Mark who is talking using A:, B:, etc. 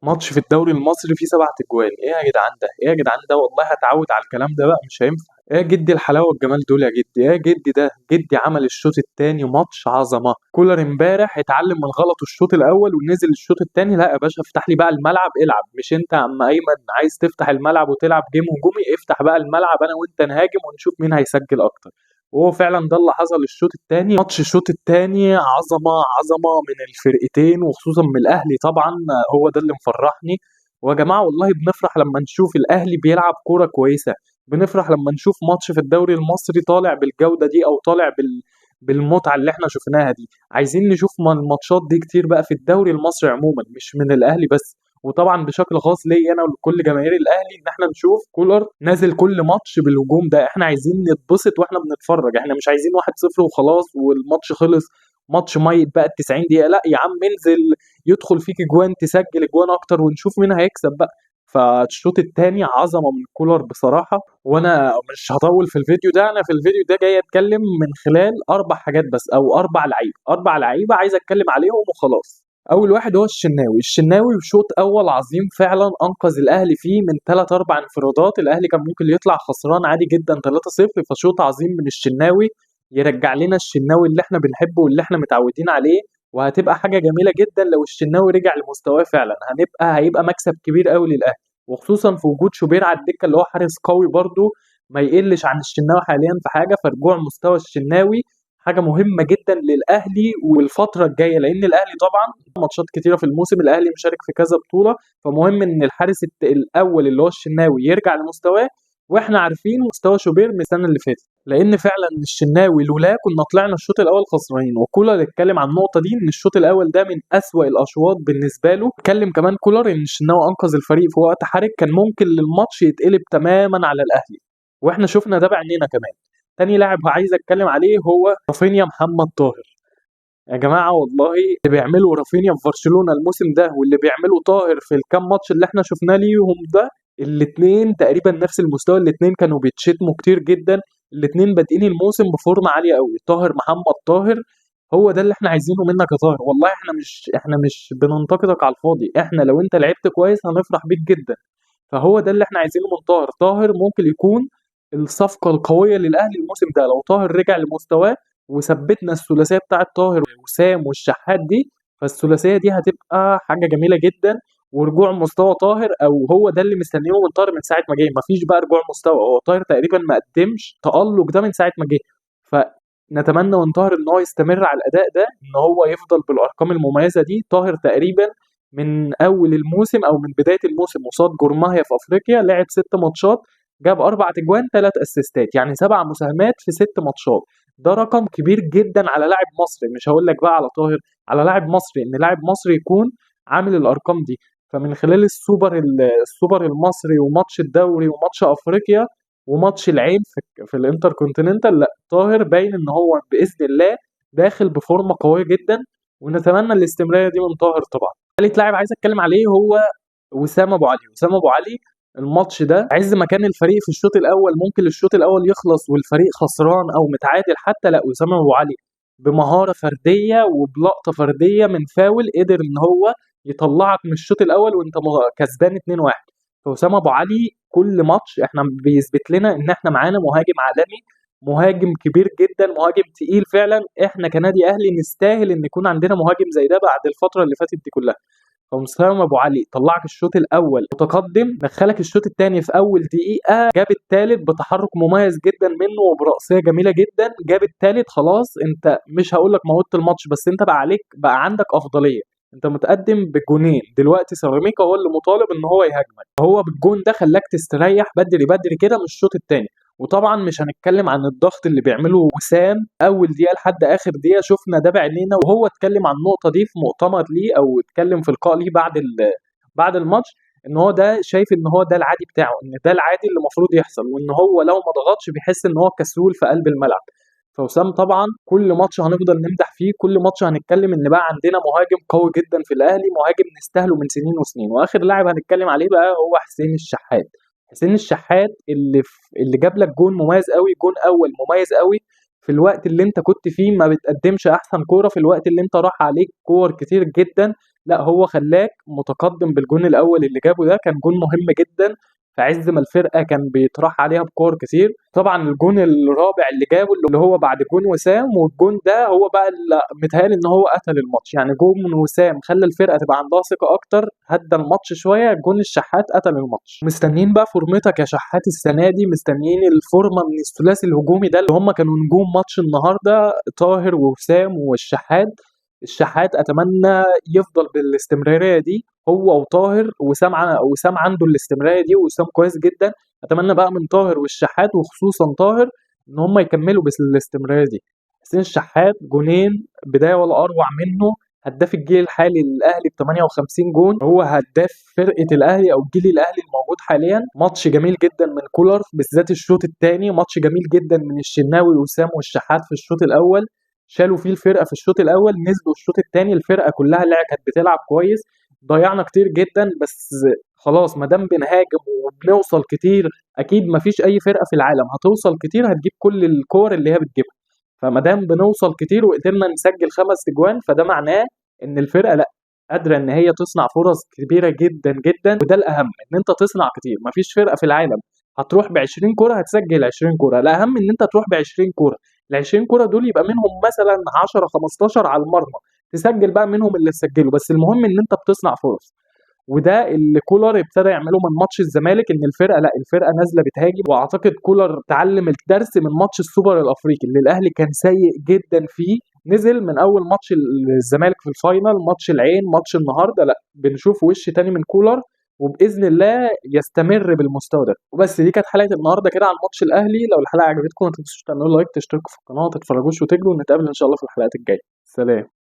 A: ماتش في الدوري المصري فيه 7 اجوان، ايه يا جدعان ده؟ ايه يا جدعان ده؟ والله هتعود على الكلام ده بقى، مش هينفع. ايه يا جدي الحلاوة والجمال دول يا جدي؟ ايه يا جدي ده؟ جدي عمل الشوط الثاني ماتش عظمه. كولر امبارح اتعلم من غلطه الشوط الاول ونزل الشوط الثاني، لا يا باشا افتح لي بقى الملعب، العب. مش انت يا عم ايمن عايز تفتح الملعب وتلعب game هجومي؟ افتح بقى الملعب، انا وانت نهاجم ونشوف مين هيسجل اكتر. وهو فعلا ده اللي حصل الشوط الثاني. ماتش الشوط الثاني عظمه عظمه من الفرقتين، وخصوصا من الاهلي طبعا، هو ده اللي مفرحني. ويا جماعة والله بنفرح لما نشوف الاهلي بيلعب كورة كويسة، بنفرح لما نشوف ماتش في الدوري المصري طالع بالجودة دي او طالع بالمتعة اللي احنا شفناها دي. عايزين نشوف الماتشات دي كتير بقى في الدوري المصري عموما، مش من الاهلي بس. وطبعا بشكل خاص ليا انا ولكل جماهير الاهلي ان احنا نشوف كولر نازل كل ماتش بالهجوم ده. احنا عايزين نتبسط واحنا بنتفرج، احنا مش عايزين 1-0 وخلاص والماتش خلص، ماتش ميت بقى 90 دقيقة. لا يا عم انزل، يدخل فيك اجوان، تسجل اجوان اكتر، ونشوف مين هيكسب بقى. فالشوط الثاني عظمه من كولر بصراحة. وانا مش هطول في الفيديو ده، انا في الفيديو ده جاي اتكلم من خلال 4 حاجات بس، او 4 لعيبة، 4 لعيبة عايز اتكلم عليهم وخلاص. اول واحد هو الشناوي. الشناوي بشوط اول عظيم فعلا انقذ الاهلي فيه من 3-4 انفرادات. الاهلي كان ممكن يطلع خسران عادي جدا 3-0، فشوط عظيم من الشناوي يرجع لنا الشناوي اللي احنا بنحبه واللي احنا متعودين عليه. وهتبقى حاجة جميلة جدا لو الشناوي رجع لمستواه فعلا، هيبقى مكسب كبير قوي للاهلي، وخصوصا في وجود شوبير على الدكة اللي هو حارس قوي برده ما يقلش عن الشناوي حاليا في حاجة. فرجوع مستوى الشناوي حاجة مهمة جدا للاهلي والفترة الجاية، لان الاهلي طبعا ماتشات كتيرة في الموسم، الاهلي مشارك في كذا بطوله، فمهم ان الحارس الاول اللي هو الشناوي يرجع لمستواه. واحنا عارفين مستوى شوبير من السنة اللي فاتت، لان فعلا الشناوي لولا كنا طلعنا الشوط الاول خسرانين. وكولر اتكلم عن النقطة دي ان الشوط الاول ده من اسوأ الاشواط بالنسبة له. اتكلم كمان كولر ان الشناوي انقذ الفريق في وقت حرج كان ممكن للماتش يتقلب تماما على الاهلي، واحنا شفنا ده بعينينا. كمان تاني لاعب عايز اتكلم عليه هو رافينيا محمد طاهر. يا جماعة والله اللي بيعمله رافينيا في برشلونة الموسم ده واللي بيعمله طاهر في الكام ماتش اللي احنا شفناه ليهم ده، الاثنين تقريبا نفس المستوى، الاثنين كانوا بيتشتموا كتير جدا، الاثنين بادئين الموسم بفورمه عالية قوي. طاهر محمد طاهر هو ده اللي احنا عايزينه منك يا طاهر. والله احنا مش بننتقدك على الفاضي، احنا لو انت لعبت كويس هنفرح بيك جدا. فهو ده اللي احنا عايزينه من طاهر. طاهر ممكن يكون الصفقة القوية للاهلي الموسم ده لو طاهر رجع لمستواه وثبتنا الثلاثية بتاعه طاهر وسام والشحات دي، فالثلاثيه دي هتبقى حاجة جميلة جدا. ورجوع مستوى طاهر، او هو ده اللي مستنيينه من طاهر من ساعة ما جه، مفيش بقى رجوع مستوى، هو طاهر تقريبا ما قدمش تألق ده من ساعة ما جه. فنتمنى من طاهر ان هو يستمر على الاداء ده، ان هو يفضل بالارقام المميزة دي. طاهر تقريبا من اول الموسم او من بداية الموسم قصاد جورماهيا في افريقيا لعب 6 ماتشات، جاب 4 اجوان 3 اسيستات، يعني 7 مساهمات في 6 ماتشات. ده رقم كبير جدا على لاعب مصري، مش هقول لك بقى على طاهر، على لاعب مصري، ان لاعب مصري يكون عامل الارقام دي. فمن خلال السوبر المصري وماتش الدوري وماتش افريقيا وماتش العين في الانتر كونتيننتال، لا طاهر باين ان هو باذن الله داخل بفورمه قوية جدا، ونتمنى الاستمرارية دي من طاهر طبعا. ثالث لاعب عايز اتكلم عليه هو وسام ابو علي. وسام ابو علي الماتش ده عز ما كان الفريق في الشوط الاول ممكن الشوط الاول يخلص والفريق خسران او متعادل حتى، لا وسام ابو علي بمهارة فردية وبلقطه فردية من فاول قدر ان هو يطلعك من الشوط الاول وانت كسبان 2-1. فوسام ابو علي كل ماتش احنا بيثبت لنا ان احنا معانا مهاجم عالمي، مهاجم كبير جدا، مهاجم تقيل فعلا. احنا كنادي اهلي نستاهل ان يكون عندنا مهاجم زي ده بعد الفترة اللي فاتت دي كلها. فوسام ابو علي طلعك الشوط الاول متقدم، دخلك الشوط الثاني في اول دقيقة، جاب الثالث بتحرك مميز جدا منه وبرأسيه جميلة جدا، جاب الثالث. خلاص انت مش هقول لك موتت الماتش، بس انت بقى عليك، بقى عندك افضلية، انت متقدم بجونين دلوقتي. سيراميكا هو اللي مطالب ان هو يهاجمك، هو بالجون ده خلاك تستريح بدري بدري كده من الشوط الثاني. وطبعا مش هنتكلم عن الضغط اللي بيعمله وسام اول دقيقة لحد اخر دقيقة، شفنا ده بعينينا، وهو اتكلم عن النقطة دي في مؤتمر ليه او اتكلم في لقاء ليه بعد الماتش، ان هو ده شايف ان هو ده العادي بتاعه، ان ده العادي اللي المفروض يحصل، وان هو لو ما ضغطش بيحس ان هو كسول في قلب الملعب. فوسام طبعا كل ماتش هنفضل نمدح فيه، كل ماتش هنتكلم ان بقى عندنا مهاجم قوي جدا في الاهلي، مهاجم نستاهله من سنين وسنين. واخر لاعب هنتكلم عليه بقى هو حسين الشحات. حسين الشحات اللي جاب لك جون مميز قوي، جون اول مميز قوي في الوقت اللي انت كنت فيه ما بتقدمش احسن كورة، في الوقت اللي انت راح عليك كور كتير جدا. لا هو خلاك متقدم بالجون الاول اللي جابه ده، كان جون مهم جدا في عز ما الفرقة كان بيطرح عليها بكور كتير. طبعا الجون الرابع اللي جابه اللي هو بعد جون وسام، والجون ده هو بقى اللي متهيألي ان هو قتل الماتش. يعني جون وسام خلى الفرقة تبقى عندها ثقة اكتر، هدى الماتش شوية. جون الشحات قتل الماتش. مستنيين بقى فورمتك يا شحات السنة دي، مستنيين الفورمة من الثلاثي الهجومي ده اللي هم كانوا نجوم ماتش النهارده، طاهر ووسام والشحات. الشحات اتمنى يفضل بالاستمراريه دي هو وطاهر وسام. وسام عنده الاستمرارية دي، وسام كويس جدا. اتمنى بقى من طاهر والشحات وخصوصا طاهر ان هم يكملوا بالاستمراريه دي. حسين الشحات جونين بداية ولا اروع منه، هداف الجيل الحالي للاهلي ب 58 جون، هو هداف فرقه الاهلي او الجيل الاهلي الموجود حاليا. ماتش جميل جدا من كولر بالذات الشوط الثاني، ماتش جميل جدا من الشناوي وسام والشحات في الشوط الاول، شالوا فيه الفرقة في الشوط الاول، نزلوا الشوط الثاني الفرقة كلها اللي كانت بتلعب كويس. ضيعنا كتير جدا بس خلاص ما دام بنهاجم وبنوصل كتير، اكيد ما فيش اي فرقه في العالم هتوصل كتير هتجيب كل الكور اللي هي بتجيبها. فما دام بنوصل كتير وقدرنا نسجل 5 اجوان، فده معناه ان الفرقة لا قادرة ان هي تصنع فرص كبيرة جدا جدا، وده الاهم ان انت تصنع كتير. ما فيش فرقه في العالم هتروح ب 20 كورة هتسجل 20 كورة، الاهم ان انت تروح ب 20 كورة، ال 20 كورة دول يبقى منهم مثلا 10 15 على المرمى، تسجل بقى منهم اللي تسجله، بس المهم ان انت بتصنع فرص. وده اللي كولر ابتدى يعمله من ماتش الزمالك، ان الفرقة لا الفرقة نازله بتهاجم. واعتقد كولر تعلم الدرس من ماتش السوبر الافريقي اللي الاهلي كان سيء جدا فيه، نزل من اول ماتش الزمالك في ال final، ماتش العين، ماتش النهارده، لا بنشوف وش تاني من كولر، وباذن الله يستمر بالمستوى ده. وبس دي كانت حلقة النهارده كده عن ماتش الاهلي. لو الحلقة عجبتكم ما تنسوش تعملوا like، تشتركوا في القناة، تتفرجوش وتجروا، ونتقابل ان شاء الله في الحلقات الجاية. سلام.